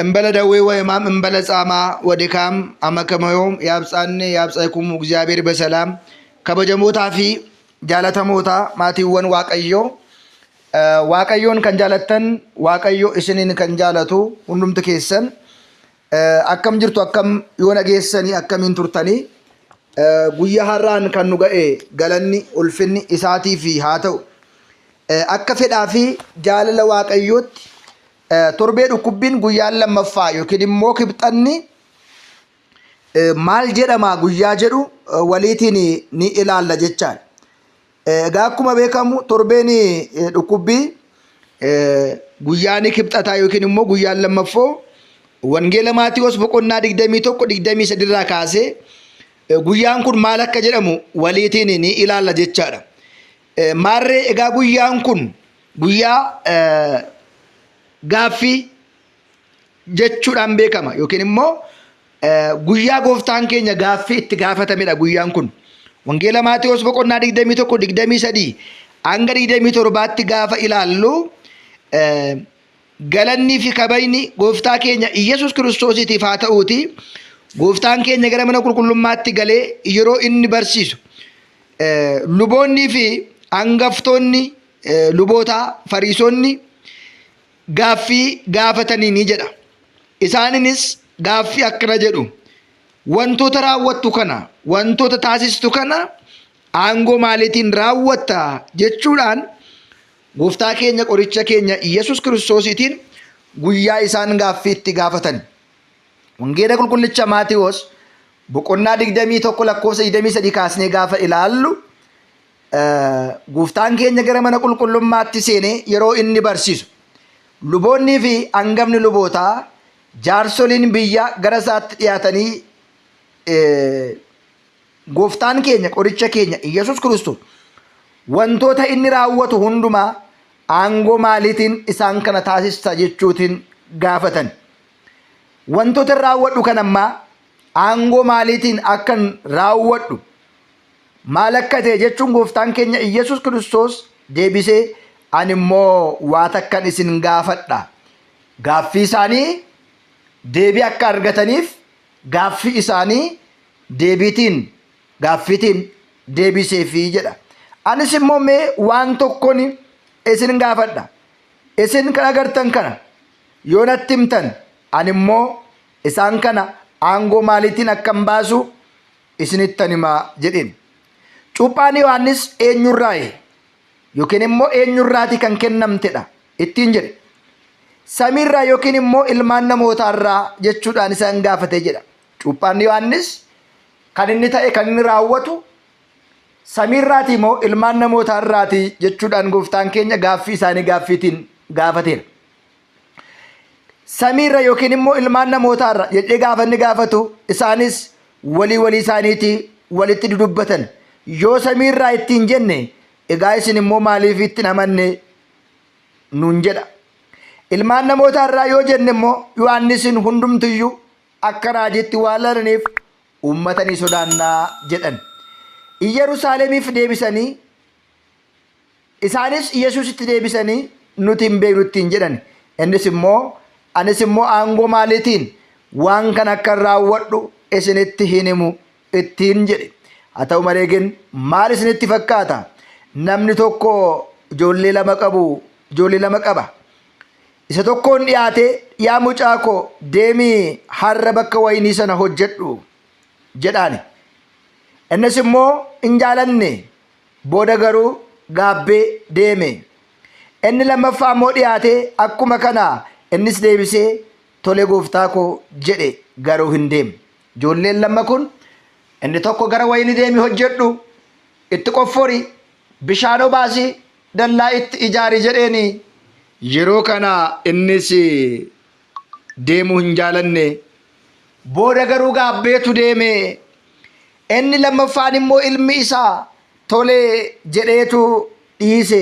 እንበለ ደዌ ወሕማም እንበለ ጻማ ወድካም አመከመዮም ያብጻኔ ያብጻይኩሙ እግዚአብሔር በሰላም። Kabajamootaa fi jaalatamootaa maatiiwwan Waaqayyoo, Waaqayyoon kan jaalattan, Waaqayyo isiniin kan jaalatu hundumti keessan akkam jirtu? Akkam yoo nageessanii? Akkamiin turtanii? Guyyaa har'aan kan nu ga'e galanni ulfinni isaatii fi haa ta'u. Akka fedhaa fi jaalala Waaqayyootti torbee dhukkubbiin guyyaan lammaffaa yookiin immoo kibxanni maal jedhama guyyaa jedhu waliitiin ni ilaalla jechaadha. Egaa akkuma beekamu torbeen dhukkubbii guyyaan kibxataa yookiin immoo guyyaan lammaffoo Wangeela Maatiyoos boqonnaa 21 23 irraa kaasee guyyaan kun maal akka jedhamu waliitiin ni ilaalla jechaadha. Maarree egaa guyyaan kun guyyaa gaaffii jechuudhaan beekama yookiin immoo guyyaa gooftaan keenya gaaffii itti gaafatamedha guyyaan kun. Wangeela Maatiyoos boqonnaa 21 23 hanga 27tti gaafa ilaallu, galannii fi kabajni gooftaa keenya Iyyasuus Kiristoosiitiif haa ta'uuti, gooftaan keenya gara mana qulqullummaatti galee yeroo inni barsiisu luboonnii fi hangaftoonni lubootaa, fariisonni gaaffii gaafatanii ni jedha. Isaaninis gaaffii akkana jedhu: "Wantoota raawwattu kana, wantoota taasistu kana aangoo maaliitiin raawwatta?" jechuudhaan gooftaa keenya, qoricha keenya Iyyasuus Kiristoosiitiin guyyaa isaan gaaffii itti gaafatan. Wangeela qulqullicha Maatiyoos boqonnaa 21 lakkoofsa 23 kaasnee gaafa ilaallu, gooftaan keenya gara mana qulqullummaatti seenee yeroo inni barsiisu luboonnii fi hangafni lubootaa, jaarsoliin biyya gara isaatti dhiyaatanii, gooftaan keenya, qoricha keenya Iyyasuus Kiristoos wantoota inni raawwatu hundumaa aangoo maaliitiin isaan kana taasista jechuutiin gaafatan. "Wantoota raawwadhu kan ammaa aangoo maaliitiin akkan raawwadhu maal akka ta'e?" jechuun gooftaan keenya Iyyasuus Kiristoos deebisee, "Ani immoo waa takkan isin gaafadha." Gaaffii isaanii deebii akka argataniif gaaffii isaanii deebiitiin, gaaffiitiin deebiseefii jedha. "Anis immoo mee waan tokkoon isin gaafadha. Isin kan agartan kana yoo natti himtan, ani immoo isaan kana aangoo maaliitiin akkan baasu isinittan himaa" jedheen. "Cuuphaan Yohaannis eenyurraayi? Yookiin immoo eenyurraati kan kennamtedha?" ittiin jedhe. "Samiirraa yookiin immoo ilmaan namootaarraa?" jechuudhaan isaan gaafate jedha. Cuuphaan Yohaannis kan inni ta'e, kan inni raawwatu samiirraati moo ilmaan namootaarraati jechuudhaan gooftaan keenya gaaffii isaanii gaaffiitiin gaafateera. "Samiirra yookiin immoo ilmaan namootaarra?" jedhee gaafa inni gaafatu, isaanis walii walii isaaniitii walitti dudubbatan. "Yoo samiirraa ittiin jenne, egaa isin immoo maaliif itti hin amanne nuun jedha. Ilmaan namootaarraa yoo jenne immoo Yohaannisin hundumtiyyuu akka raajiitti waan laalaniif uummata ni sodaannaa" jedhan. Iyyerusaalemiif deebisanii, isaanis Yesuusitti deebisanii, "Nuti hin beeknu" ittiin jedhan. Innis immoo, "Anis immoo aangoo maaliitiin waan kana akka raawwadhu isinitti hin himu" ittiin jedhe. Haa ta'u malee gin maal isinitti fakkaata? Namni tokko ijoollee lama qabu, ijoollee lama qaba. Isa tokkoon dhiyaate, "Yaa mucaa koo, deemii har'a bakka wayinii sana hojjedhu" jedhaani. Innis immoo hin jaalanne, booda garuu gaabbee deeme. Inni lammaffaa immoo dhiyaate, akkuma kana innis deebisee, "Tole gooftaa koo" jedhe, garuu hin deemne. Ijoolleen lama kun, inni tokko gara wayinii deemi hojjedhu, itti qoffori, bishaan obaasi, dallaa itti ijaari jedheeni. Yeroo kana innis deemuu hin jaalanne. Booda garuu gaabbeetu deeme. Inni lammaffaan immoo ilmi isaa tole jedheetu dhiise.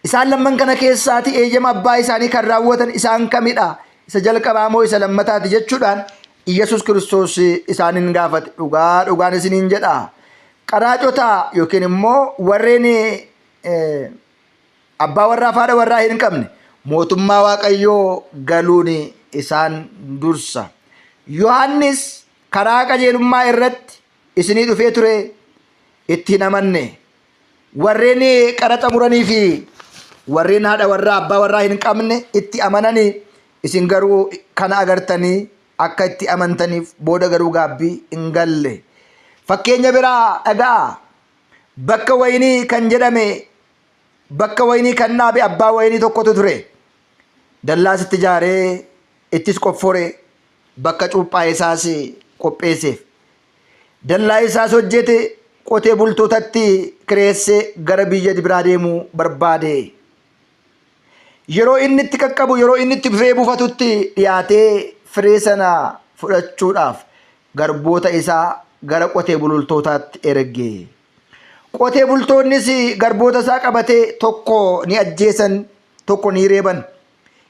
Isaan lamman kana keessaati eeyyama abbaa isaanii kan raawwatan isaan kamidha? Isa jalqabaa moo isa lammataati jechuudhaan Iyyasuus Kiristoos isaanin gaafate. Dhugaa dhugaan isiniin jedha. Qaraacota yookiin immoo warreen abbaa warraa fi haadha warraa hin qabne, mootummaa Waaqayyoo galuun isaan dursa. Yohaannis karaa qajeelummaa irratti isinii dhufee ture itti hin amanne. Warreen qaraxa muranii fi warreen haadha warraa abbaa warraa hin qabne itti amananii isin garuu kana agartanii akka itti amantaniif booda garuu gaabbii hin galle. Fakkeenya biraa dhaga'aa. Bakka wayinii kan jedhame bakka wayinii kan dhaabe abbaa wayinii tokkotu ture. Dallaas itti ijaaree ittis qoffore bakka cuuphaa isaas qopheesseef. Dallaa isaas hojjete qotee bultootatti kireessee gara biyya biraa deemuu barbaade. Yeroo inni itti qaqqabu yeroo inni itti firee buufatutti dhiyaatee firee sana fudhachuudhaaf garboota isaa gara qotee bultootaatti erge. Qotee bultoonnis garboota isaa qabatee tokko ni ajjeesan, tokko ni reeban,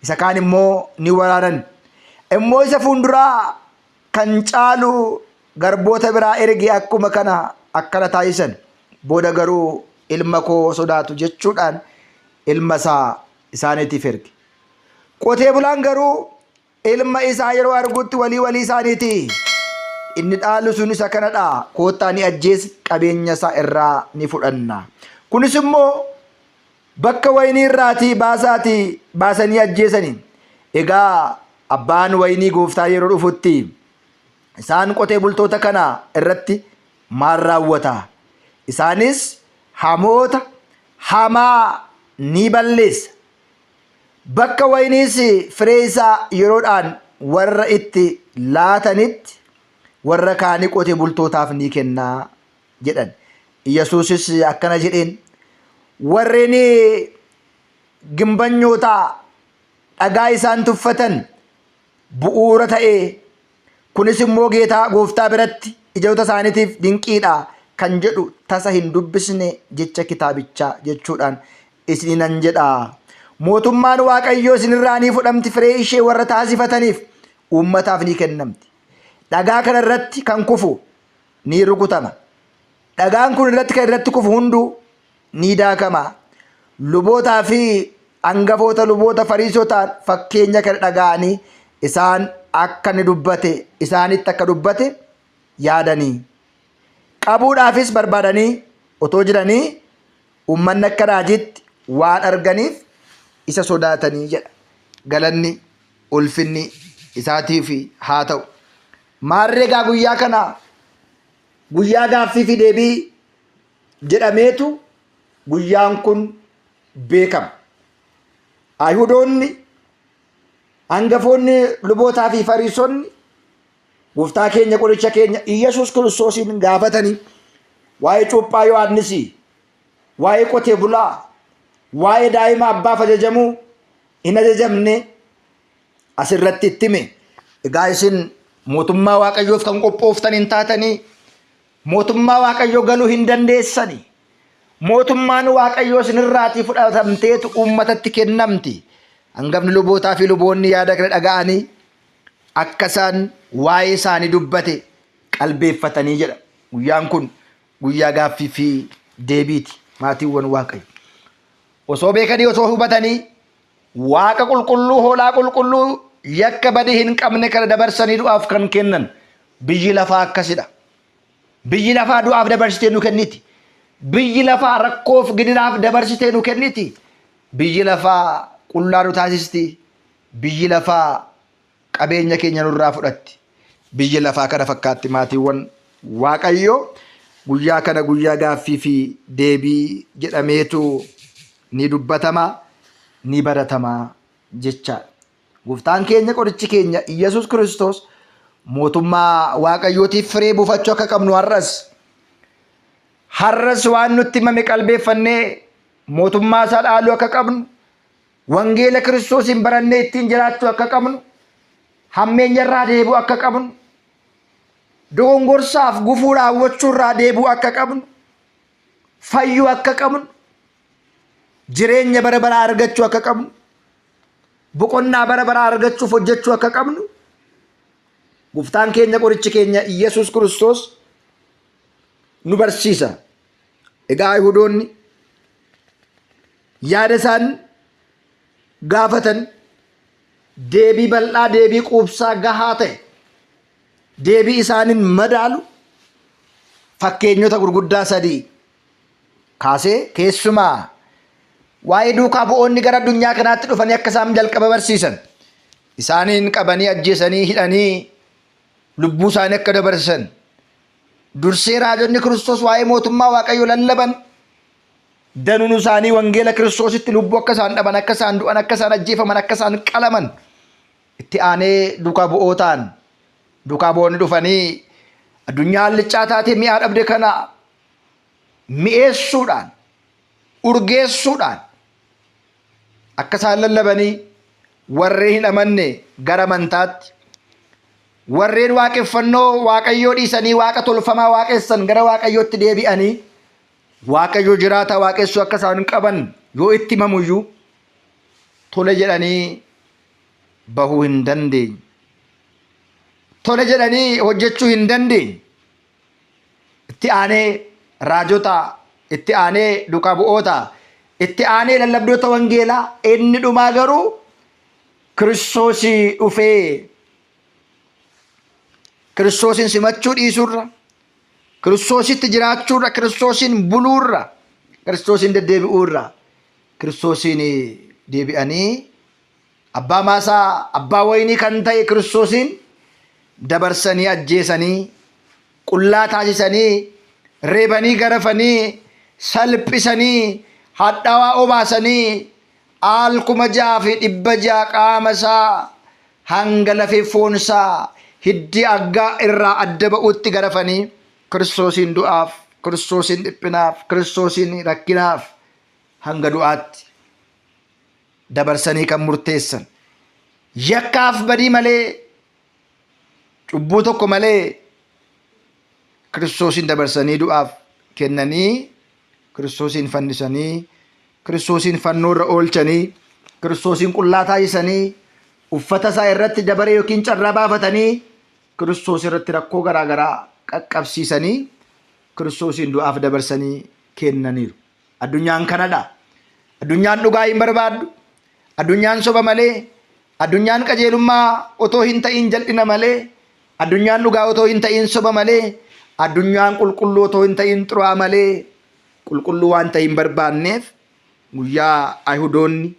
isa kaan immoo ni waraanan. Immoo isa fuulduraa kan caalu garboota biraa erge akkuma kana akkana taasisan. Booda garuu ilma koo sodaatu jechuudhaan ilma isaa isaaniitiif erge. Qotee bulaan garuu ilma isaa yeroo argutti walii walii isaaniiti. Inni dhaalu sun isa kanadha. Koottaa ni ajjees qabeenya isaa irraa ni fudhanna. Kunis immoo bakka wayinii irraatii baasaatii baasanii ajjeesani. Egaa abbaan wayinii gooftaa yeroo dhufutti isaan qotee bultoota kana irratti maal raawwata? Isaanis hamoota hamaa ni balleessa. Bakka wayiniis firee isaa yeroodhaan warra itti laatanitti warra kaanii qotee bultootaaf ni kenna jedhan. Yesuusis akkana jedheen warreen gimbanyootaa dhagaa isaan tuffatan bu'uura ta'ee kunis immoo geetaa gooftaa biratti ijoota isaaniitiif dinqiidha kan jedhu tasa hin dubbisne jecha kitaabichaa jechuudhaan isininan jedha. Mootummaan Waaqayyoo isinirraa ni fudhamti firee ishee warra taasifataniif uummataaf ni kennamti. Dhagaa kana irratti kan kufu ni rukutama. Dhagaan kun irratti kan irratti kufu hunduu ni daakama. Lubootaa fi hangafoota luboota fariisotaan fakkeenya kana dhaga'anii isaan akka inni dubbate isaanitti akka dubbate yaadanii. Qabuudhaafis barbaadanii otoo jiranii uummanni akka raajiitti waan arganiif isa sodaatanii jedha. Galanni ulfinni isaatiif haa ta'u. Maarree egaa guyyaa kana guyyaa gaaffii fi deebii jedhameetu guyyaan kun beekama. Ayihudoonni hangafoonni lubootaa fi fariisonni gooftaa keenya qoricha keenya Iyyasuus Kiristoosiin gaafatanii waa'ee cuuphaa Yohaannisii, waa'ee qotee bulaa, waa'ee daa'ima abbaaf ajajamuu hin ajajamne asirratti itti hime. Egaa isin mootummaa Waaqayyoof kan qophooftan hin taatanii mootummaa Waaqayyoo galuu hin dandeessani. Mootummaan Waaqayyoo isinirraatii fudhatamteetu uummatatti kennamti. Hangafni lubootaa fi luboonni yaada kana dhaga'anii akka isaan waa'ee isaanii dubbate qalbeeffatanii jedha. Guyyaan kun guyyaa gaaffii fi deebiiti maatiiwwan Waaqayyo. Osoo beekanii osoo hubatanii Waaqa qulqulluu hoolaa qulqulluu yakka badii hin qabne kana dabarsanii du'aaf kan kennan biyyi lafaa akkasidha. Biyyi lafaa du'aaf dabarsitee nu kenniti. Biyyi lafaa rakkoof gidiraaf dabarsitee nu kenniti. Biyyi lafaa qullaa nu taasisti. Biyyi lafaa qabeenya keenya nurraa fudhatti. Biyyi lafaa kana fakkaatti maatiiwwan Waaqayyoo guyyaa kana guyyaa gaaffii fi deebii jedhameetu ni dubbatama ni baratama jechaadha. Gooftaan keenya qorichi keenya Iyyasuus Kiristoos mootummaa Waaqayyootiif firee buufachuu akka qabnu har'as har'as waan nutti himame qalbeeffannee mootummaa isaa dhaaluu akka qabnu Wangeela Kiristoosiin barannee ittiin jiraachuu akka qabnu, hammeenya irraa deebi'uu akka qabnu, dogongorsaaf gufuu raawwachuu irraa deebi'uu akka qabnu, fayyuu akka qabnu, jireenya bara baraa argachuu akka qabnu, boqonnaa bara baraa argachuuf hojjechuu akka qabnu, gooftaan keenya qorichi keenya Iyyasuus Kiristoos nu barsiisa. Egaa Yihudoonni yaada isaan gaafatan deebii bal'aa, deebii quubsaa gahaa ta'e, deebii isaaniin madaalu fakkeenyota gurguddaa sadii kaasee, keessumaa waa'ee duukaa bu'oonni gara addunyaa kanaatti dhufanii akka isaan jalqaba barsiisan isaaniin qabanii ajjeesanii hidhanii lubbuu isaanii akka dabarsan, dursee raajonni Kiristoos waa'ee mootummaa Waaqayyoo lallaban danuun isaanii wangeela Kiristoositti lubbuu akka isaan dhaban, akka isaan du'an, akka isaan ajjeefaman, akka isaan qalaman, itti aanee duukaa bu'ootaan duukaa bu'oonni dhufanii addunyaa alliccaa taatee mi'aa dhabde kana mi'eessuudhaan, urgeessuudhaan akka isaan lallabanii warreen hin amanne gara amantaatti, warreen waaqeffannoo Waaqayyoo dhiisanii waaqa tolfamaa waaqessan gara Waaqayyootti deebi'anii Waaqayyo jiraataa waaqessuu akka isaan qaban yoo itti himamuyyuu tole jedhanii bahuu hin dandeenye. Tole jedhanii hojjechuu hin dandeenye. Itti aanee raajota, itti aanee duukaa bu'oota, itti aanee lallabdoota wangeelaa, inni dhumaa garuu Kiristoosii dhufee Kiristoosin simachuu dhiisuurra, Kiristoositti jiraachuurra, Kiristoosiin buluurra, Kiristoosiin deddeebi'uurra, Kiristoosiin deebi'anii abbaa maasaa, abbaa wayinii kan ta'e Kiristoosiin dabarsanii ajjeesanii, qullaa taasisanii, reebanii, garafanii, salphisanii, hadhaawaa obaasanii, al 6,600 qaama isaa hanga lafee foon isaa hiddi aggaa irraa adda ba'utti garafanii Kiristoosiin du'aaf, Kiristoosiin dhiphinaaf, Kiristoosiin rakkinaaf hanga du'aatti dabarsanii kan murteessan. Yakkaaf badii malee, cubbuu tokko malee Kiristoosiin dabarsanii du'aaf kennanii, Kiristoosiin fannisanii, Kiristoosiin fannoo irra oolchanii, Kiristoosiin qullaa taasisanii, uffata isaa irratti dabaree yookiin carraa baafatanii, Kiristoos irratti rakkoo garaa garaa qaqqabsiisanii, Kiristoosiin du'aaf dabarsanii kennaniiru. Addunyaan kanadha. Addunyaan dhugaa hin barbaaddu. Addunyaan soba malee, addunyaan qajeelummaa otoo hin ta'in jal'ina malee, addunyaan dhugaa otoo hin ta'in soba malee, addunyaan qulqulluu otoo hin ta'in xuraa'aa malee qulqulluu waan ta'e hin barbaanneef, guyyaa Ayihudoonni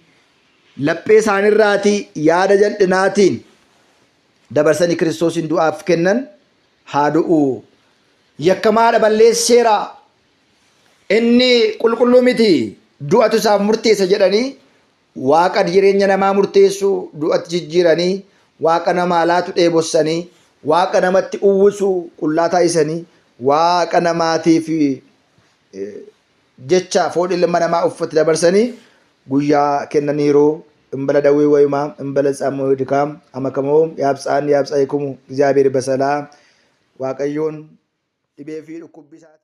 laphee isaaniirraatii yaada jal'inaatiin dabarsanii Kiristoosiin du'aaf kennan, haa du'u. Yakkamaadha, balleesseera. Inni qulqulluu miti, du'atu isaaf murteessa jedhanii Waaqa jireenya namaa murteessu du'atti jijjiiranii, Waaqa namaa laatu dheebossanii, Waaqa namatti uwwisu qullaa taasisanii, Waaqa namaatiif jecha foon ilma namaa uffate dabarsanii guyyaa kennaniiru. እንበለ ደዌ ወሕማም እንበለ ጻም ድካም አመከመውም ያብጽሐን ያብጽሕክሙ እግዚአብሔር በሰላም። Waaqayyoon dhibee fi dhukkubbii isaatiin